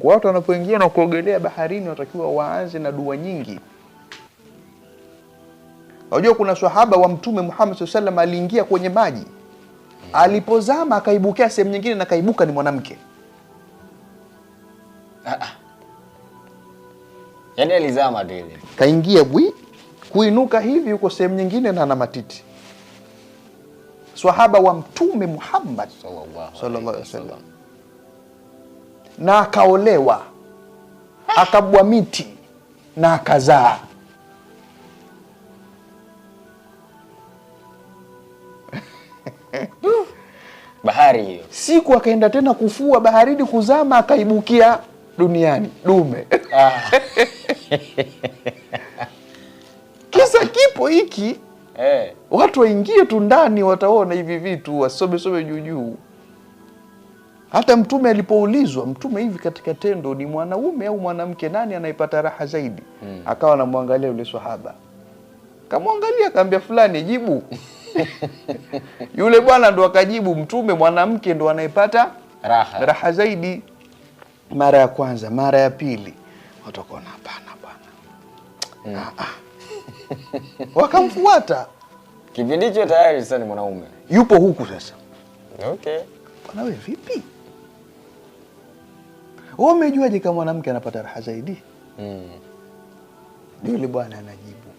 Watu wanapoingia na kuogelea baharini watakiwa waanze na dua nyingi. Unajua kuna swahaba wa Mtume Muhammad sallallahu alaihi wasallam aliingia kwenye maji. Alipozama akaibukia sehemu nyingine na kaibuka ni mwanamke. Yaani alizama tu ile. Kaingia bwi, kuinuka hivi yuko sehemu nyingine na ana matiti. Swahaba wa Mtume Muhammad Sallallahu sallallahu alaihi wasallam. Na akaolewa, akabwa miti na akazaa. Bahari hiyo. Siku akaenda tena kufua baharini, kuzama, akaibukia duniani dume. Kisa kipo hiki. Watu waingie tu ndani wataona hivi vitu, wasome some juu juu. Hata Mtume alipoulizwa, Mtume hivi katika tendo ni mwanaume au mwanamke nani anayepata raha zaidi? Akawa anamwangalia yule swahaba, kamwangalia akaambia fulani jibu. Yule bwana ndo akajibu, Mtume, mwanamke ndo anayepata Raha. raha zaidi. Mara ya kwanza, mara ya pili, watu wakaona hapana bwana. Wakamfuata. Kipindi hicho tayari sasa ni mwanaume. Yupo huku sasa. Okay. Bwana wewe vipi? Wewe umejuaje kama mwanamke anapata raha zaidi? Yule bwana anajibu,